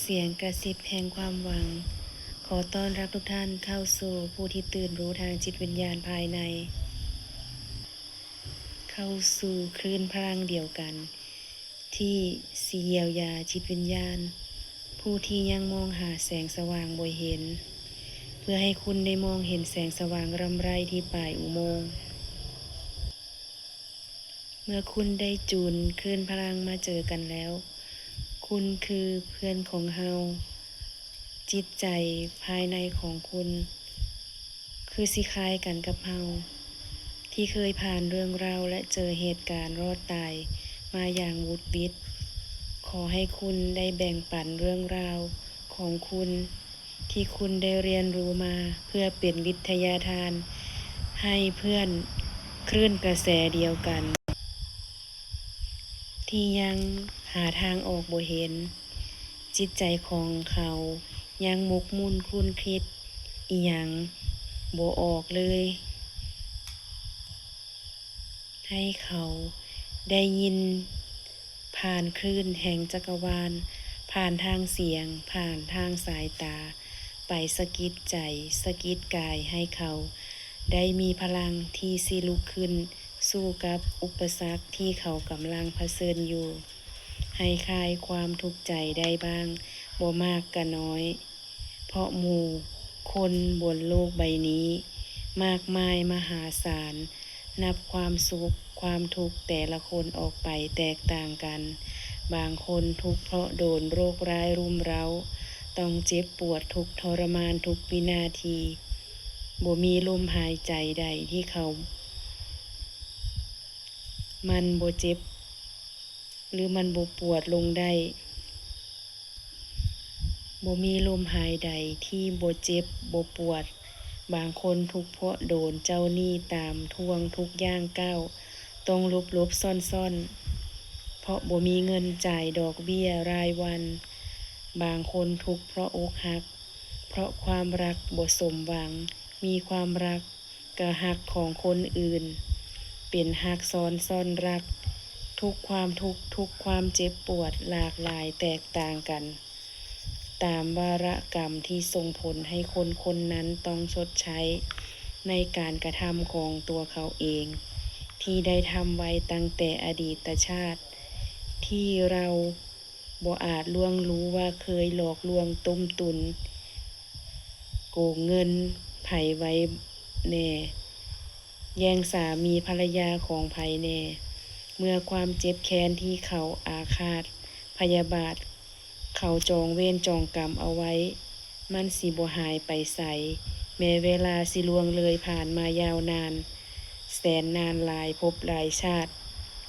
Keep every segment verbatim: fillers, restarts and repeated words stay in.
เสียงกระซิบแห่งความหวัง ขอต้อนรับทุกท่านเข้าสู่ผู้ที่ตื่นรู้ทางจิตวิญญาณภายใน เข้าสู่คลื่นพลังเดียวกัน ที่สิเยียวยาจิตวิญญาณ ผู้ที่ยังมองหาแสงสว่างบ่เห็น เพื่อให้คุณได้มองเห็นแสงสว่างรำไรที่ปลายอุโมงค์ เมื่อคุณได้จูนคลื่นพลังมาเจอกันแล้ว คุณคือเพื่อนของเฮา จิตใจภายในของคุณ คือสิคล้ายกันกับเฮา ที่เคยผ่านเรื่องราวและเจอเหตุการณ์รอดตายมาอย่างหวุดหวิด ขอให้คุณได้แบ่งปันเรื่องราวของคุณ ที่คุณได้เรียนรู้มาเพื่อเป็นวิทยาทาน ให้เพื่อนคลื่นกระแสเดียวกัน ที่ยังหาทางออกบ่เห็น จิตใจของเขายังหมกมุ่นคลุ่นคิดอิหยังบ่ออกเลย ให้เขาได้ยินผ่านคลื่นแห่งจักรวาล ผ่านทางเสียง ผ่านทางสายตา ไปสะกิดใจ สะกิดกายให้เขาได้มีพลังที่สิลุกขึ้นสู้กับอุปสรรคที่เขากำลังเผชิญอยู่ ให้คลายความทุกข์ใจได้บ้าง บ่มากก็น้อย เพราะหมู่คนบนโลกใบนี้มากมายมหาศาล นับความสุขความทุกข์แต่ละคนออกไปแตกต่างกัน บางคนทุกข์เพราะโดนโรคร้ายรุมเร้า ต้องเจ็บปวดทุกข์ทรมานทุกวินาที บ่มีลมหายใจใดที่เขา มันบ่เจ็บ หรือมันบ่ปวดลงได้ บ่มีลมหายใดที่บ่เจ็บบ่ปวด บางคนทุกข์เพราะโดนเจ้าหนี้ตามทวงทุกย่างก้าว ต้องหลบๆ ซ่อนๆ เพราะบ่มีเงินจ่ายดอกเบี้ยรายวัน บางคนทุกข์เพราะอกหัก เพราะความรักบ่สมหวัง มีความรัก ก็ฮักของคนอื่น เป็นฮักซ้อนซ่อนรัก ทุกความทุกข์ทุกความเจ็บปวดหลากหลายแตกต่างกัน ตามวาระกรรมที่ส่งผลให้คนคนนั้นต้องชดใช้ ในการกระทำของตัวเขาเอง ที่ได้ทำไว้ตั้งแต่อดีตชาติ ที่เรา บ่อาจล่วงรู้ว่าเคยหลอกลวงต้มตุ๋นโกงเงินไผไว้แน่ แย่งสามีภรรยาของไผแน่ เมื่อความเจ็บแค้นที่เขาอาฆาตพยาบาท เขาจองเวรจองกรรมเอาไว้ มันสิบ่หายไปไส แม้เวลาสิล่วงเลยผ่านมายาวนาน แสนนานหลายภพหลายชาติ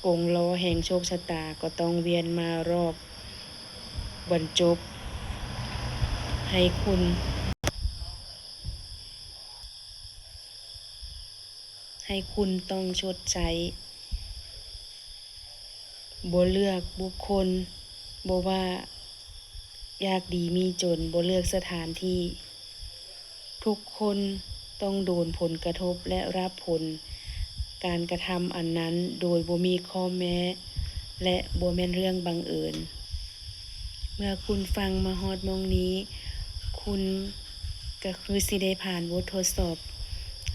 กงล้อแห่งโชคชะตาก็ต้องเวียนมารอบ บรรจบ ให้คุณ ให้คุณต้องชดใช้ บ่เลือกบุคคล บ่ว่ายากดีมีจน บ่เลือกสถานที่ ทุกคนต้องโดนผลกระทบและรับผลการกระทำอันนั้นโดยบ่มีข้อแม้ และบ่แม่นเรื่องบังเอิญ เมื่อคุณฟังมาฮอดหม่องนี้ คุณก็คือสิได้ผ่านบททดสอบ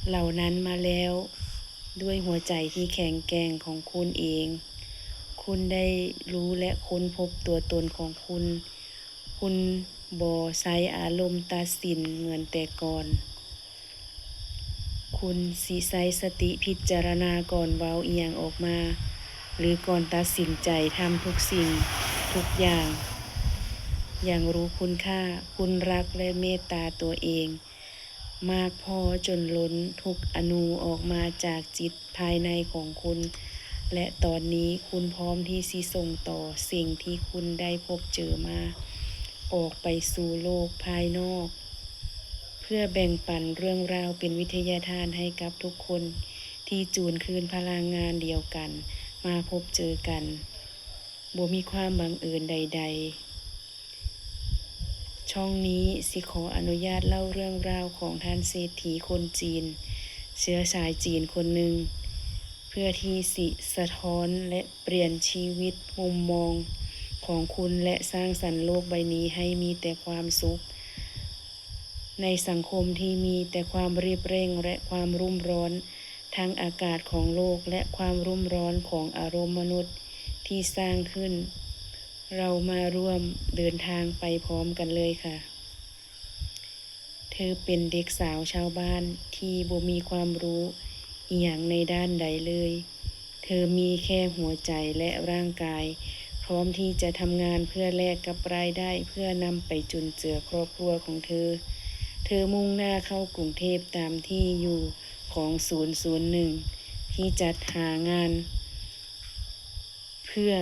เหล่านั้นมาแล้ว ด้วยหัวใจที่แข็งแกร่งของคุณเอง คุณได้รู้และค้นพบตัวตนของคุณ คุณบ่ใช้อารมณ์ตัดสินเหมือนแต่ก่อน คุณสิใช้สติพิจารณาก่อนเว้าอิหยังออกมา หรือก่อนตัดสินใจทำทุกสิ่งทุกอย่าง อย่างรู้คุณค่า คุณรักและเมตตาตัวเอง มากพอจนล้นทุกอนูออกมาจากจิตภายในของคุณ และตอนนี้คุณพร้อมที่สิส่งต่อสิ่งที่คุณได้พบเจอมา ออกไปสู่โลกภายนอก เพื่อแบ่งปันเรื่องราวเป็นวิทยาทานให้กับทุกคนที่จูนคลื่นพลังงานเดียวกันมาพบเจอกัน บ่มีความบังเอิญใดๆ ช่องนี้สิขออนุญาตเล่าเรื่องราวของท่านเศรษฐีคนจีน เชื้อสายจีนคนหนึ่ง เพื่อที่สิสะท้อนและเปลี่ยนชีวิตมุมมองข ของคุณและสร้างสรรค์โลกใบนี้ให้มีแต่ความสุข ในสังคมที่มีแต่ความรีบเร่งและความรุ่มร้อน ทั้งอากาศของโลกและความรุ่มร้อนของอารมณ์มนุษย์ที่สร้างขึ้น เรามาร่วมเดินทางไปพร้อมกันเลยค่ะ เธอเป็นเด็กสาวชาวบ้านที่บ่มีความรู้อิหยังในด้านใดเลย เธอมีแค่หัวใจและร่างกาย พร้อมที่จะทำงานเพื่อแลกกับรายได้เพื่อนำไปจุนเจือครอบครัวของเธอ เธอมุ่งหน้าเข้ากรุงเทพฯตามที่อยู่ของศูนย์ศูนย์หนึ่ง ที่จัดหางาน เพื่อ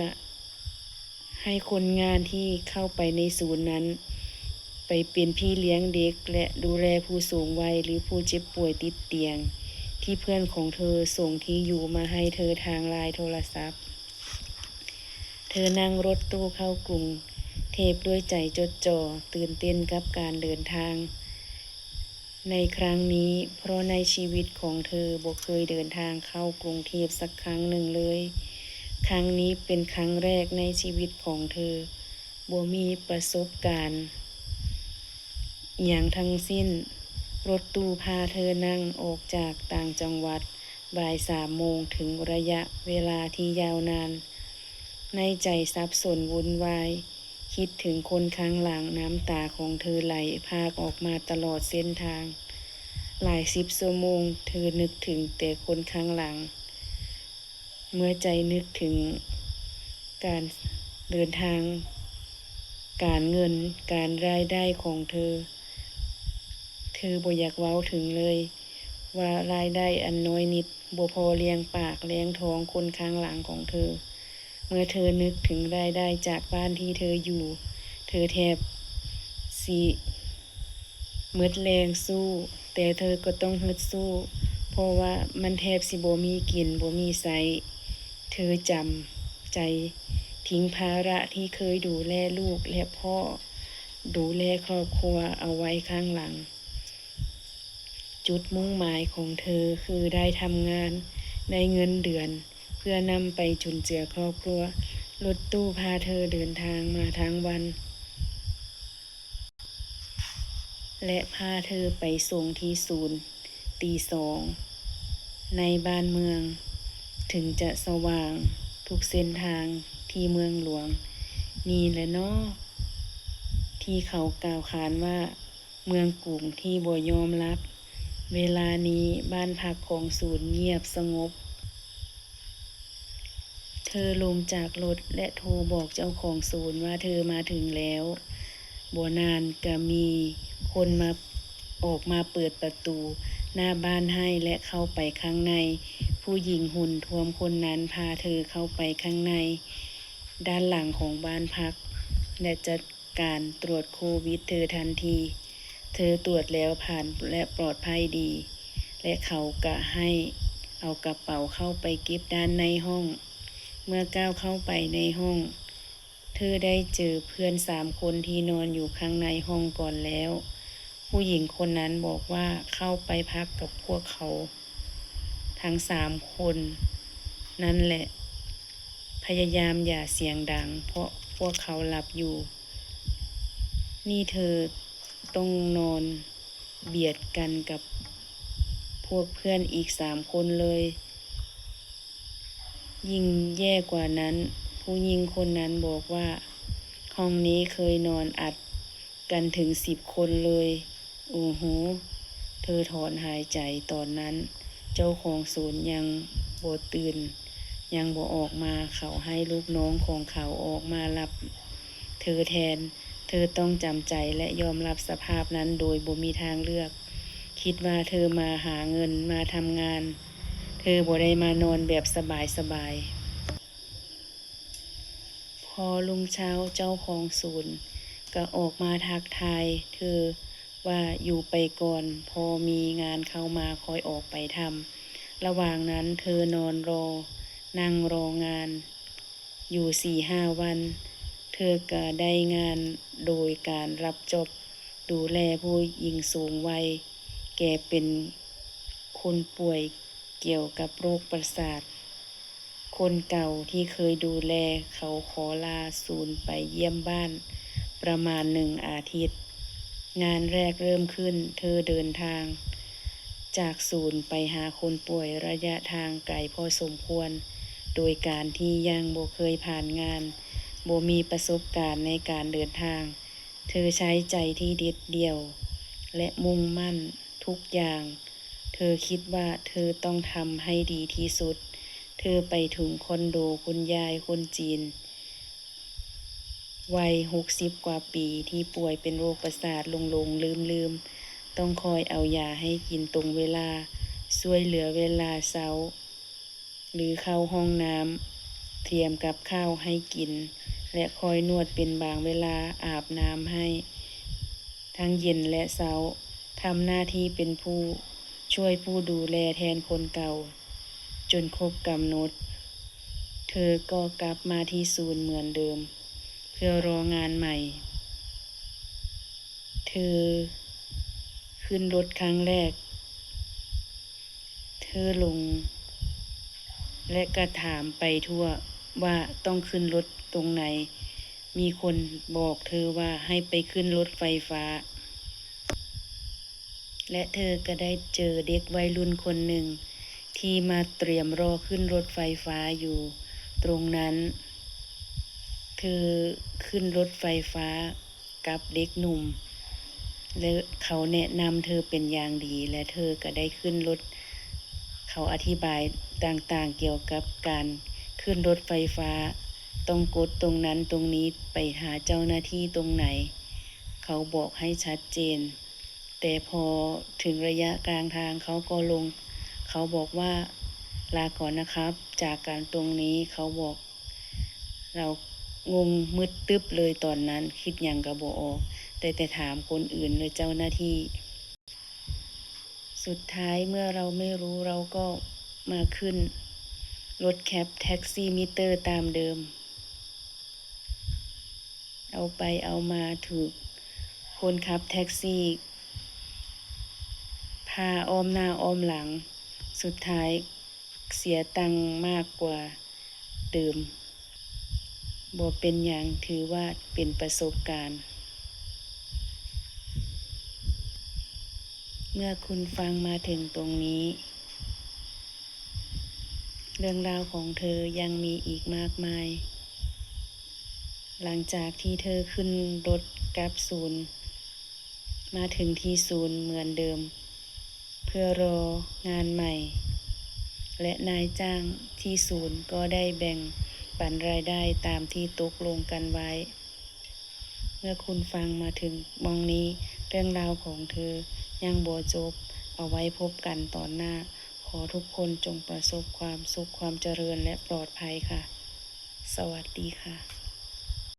ให้คนงานที่เข้าไปในศูนย์นั้น ไปเป็นพี่เลี้ยงเด็กและดูแลผู้สูงวัยหรือผู้เจ็บป่วยติดเตียง ที่เพื่อนของเธอส่งที่อยู่มาให้เธอทางไลน์โทรศัพท์ เธอนั่งรถตู้เข้ากรุงเทพฯด้วยใจจดจ่อ ตื่นเต้นกับการเดินทาง ในครั้งนี้ เพราะในชีวิตของเธอบ่เคยเดินทางเข้ากรุงเทพฯสักครั้งหนึ่งเลย ครั้งนี้เป็นครั้งแรกในชีวิตของเธอ บ่มีประสบการณ์อิหยังทั้งสิ้น รถตู้พาเธอนั่งออกจากต่างจังหวัดบ่ายสามโมง ถึงระยะเวลาที่ยาวนาน ในใจสับสนวุ่นวาย คิดถึงคนข้างหลัง น้ำตาของเธอไหลพรากออกมาตลอดเส้นทาง หลายสิบชั่วโมง เธอนึกถึงแต่คนข้างหลัง เมื่อใจนึกถึงการเดินทาง การเงิน การรายได้ของเธอ เธอบ่อยากเว้าถึงเลย ว่ารายได้อันน้อยนิดบ่พอเลี้ยงปากเลี้ยงท้องคนข้างหลังของเธอ เมื่อเธอนึกถึงรายได้จากบ้านที่เธออยู่ เธอแทบสิหมดแรงสู้ แต่เธอก็ต้องฮึดสู้ เพราะว่ามันแทบสิบ่มีกินบ่มีใช้ เธอจำใจทิ้งภาระที่เคยดูแลลูกและพ่อ ดูแลครอบครัวเอาไว้ข้างหลัง จุดมุ่งหมายของเธอคือได้ทำงาน ได้เงินเดือน เพื่อนำไปจุนเจือครอบครัว รถตู้พาเธอเดินทางมาทั้งวัน และพาเธอไปส่งที่ศูนย์ตีสอง ในบ้านเมือง ถึงจะสว่างทุกเส้นทางที่เมืองหลวง นี่แหละเนาะ ที่เขากล่าวขานว่า เมืองกรุงที่บ่ยอมรับ เวลานี้บ้านพักของศูนย์เงียบสงบ เธอลงจากรถและโทรบอกเจ้าของศูนย์ว่าเธอมาถึงแล้ว บ่นานก็มีคนมา ออกมาเปิดประตูหน้าบ้านให้และเข้าไปข้างใน ผู้หญิงหุ่นท้วมคนนั้นพาเธอเข้าไปข้างใน ด้านหลังของบ้านพัก และจัดการตรวจโควิดเธอทันที เธอตรวจแล้วผ่านและปลอดภัยดี และเขาก็ให้เอากระเป๋าเข้าไปเก็บด้านในห้อง เมื่อก้าวเข้าไปในห้อง เธอได้เจอเพื่อนสามคนที่นอนอยู่ข้างในห้องก่อนแล้ว ผู้หญิงคนนั้นบอกว่าเข้าไปพักกับพวกเขาทั้งสามคนนั่นแหละ พยายามอย่าเสียงดัง เพราะพวกเขาหลับอยู่ นี่เธอต้องนอนเบียดกันกับพวกเพื่อนอีกสามคนเลย ยิ่งแย่กว่านั้น ผู้หญิงคนนั้นบอกว่า ห้องนี้เคยนอนอัดกันถึงสิบคนเลย โอ้โห เธอถอนหายใจตอนนั้น เจ้าของศูนย์ยังบ่ตื่น ยังบ่ออกมา เขาให้ลูกน้องของเขาออกมารับเธอแทน เธอต้องจำใจและยอมรับสภาพนั้นโดยบ่มีทางเลือก คิดว่าเธอมาหาเงิน มาทำงาน เธอบ่ได้มานอนแบบสบายๆ พอรุ่งเช้าเจ้าของศูนย์ก็ออกมาทักทายเธอว่าอยู่ไปก่อน พอมีงานเข้ามาค่อยออกไปทำ ระหว่างนั้นเธอนอนรอ นั่งรองาน อยู่สี่ห้าวัน เธอก็ได้งานโดยการรับจ็อบดูแลผู้หญิงสูงวัย แกเป็นคนป่วยเกี่ยวกับโรคประสาท คนเก่าที่เคยดูแลเขาขอลาศูนย์ไปเยี่ยมบ้านประมาณหนึ่งอาทิตย์ งานแรกเริ่มขึ้น เธอเดินทางจากศูนย์ไปหาคนป่วยระยะทางไกลพอสมควร โดยการที่ยังบ่เคยผ่านงาน บ่มีประสบการณ์ในการเดินทาง เธอใช้ใจที่เด็ดเดี่ยว และมุ่งมั่นทุกอย่าง เธอคิดว่าเธอต้องทำให้ดีที่สุด เธอไปถึงคอนโดคุณยายคนจีน วัยหกสิบกว่าปีที่ป่วยเป็นโรคประสาทหลงๆลืมๆ ต้องคอยเอายาให้กินตรงเวลา ช่วยเหลือเวลาเซา หรือเข้าห้องน้ำ เตรียมกับข้าวให้กิน และคอยนวดเป็นบางเวลา อาบน้ำให้ ทั้งเย็นและเช้า ทำหน้าที่เป็นผู้ช่วยผู้ดูแลแทนคนเก่า จนครบกำหนด เธอก็กลับมาที่ศูนย์เหมือนเดิม เพื่อรองานใหม่ เธอขึ้นรถครั้งแรก เธอลง และก็ถามไปทั่วว่าต้องขึ้นรถตรงไหน มีคนบอกเธอว่าให้ไปขึ้นรถไฟฟ้า และเธอก็ได้เจอเด็กวัยรุ่นคนหนึ่ง ที่มาเตรียมรอขึ้นรถไฟฟ้าอยู่ตรงนั้น เธอขึ้นรถไฟฟ้ากับเด็กหนุ่ม และเขาแนะนำเธอเป็นอย่างดี และเธอก็ได้ขึ้นรถ เขาอธิบายต่างๆเกี่ยวกับการขึ้นรถไฟฟ้า ต้องกดตรงนั้นตรงนี้ ไปหาเจ้าหน้าที่ตรงไหน เขาบอกให้ชัดเจน แต่พอถึงระยะกลางทางเขาก็ลง เขาบอกว่า "ลาก่อนนะครับ" จากการตรงนี้เขาบอก เรางงมืดตึ๊บเลยตอนนั้น คิดหยังก็บ่ออก แต่แต่ถามคนอื่นและเจ้าหน้าที่ สุดท้ายเมื่อเราไม่รู้เราก็มาขึ้นรถแคปแท็กซี่มิเตอร์ตามเดิม เอาไปเอามาถูกคนขับแท็กซี่พาอ้อมหน้าอ้อมหลัง สุดท้ายเสียตังค์มากกว่าเดิม บ่เป็นหยัง ถือว่าเป็นประสบการณ์ เมื่อคุณฟังมาถึงตรงนี้ เรื่องราวของเธอยังมีอีกมากมาย หลังจากที่เธอขึ้นรถกลับศูนย์ มาถึงที่ศูนย์เหมือนเดิม เพื่อรองานใหม่ และนายจ้างที่ศูนย์ก็ได้แบ่งปันรายได้ตามที่ตกลงกันไว้ เมื่อคุณฟังมาถึงหม่องนี้ เรื่องราวของเธอยังบ่จบ เอาไว้พบกันตอนหน้า ขอทุกคนจงประสบความสุข ความเจริญ และปลอดภัยค่ะ สวัสดีค่ะ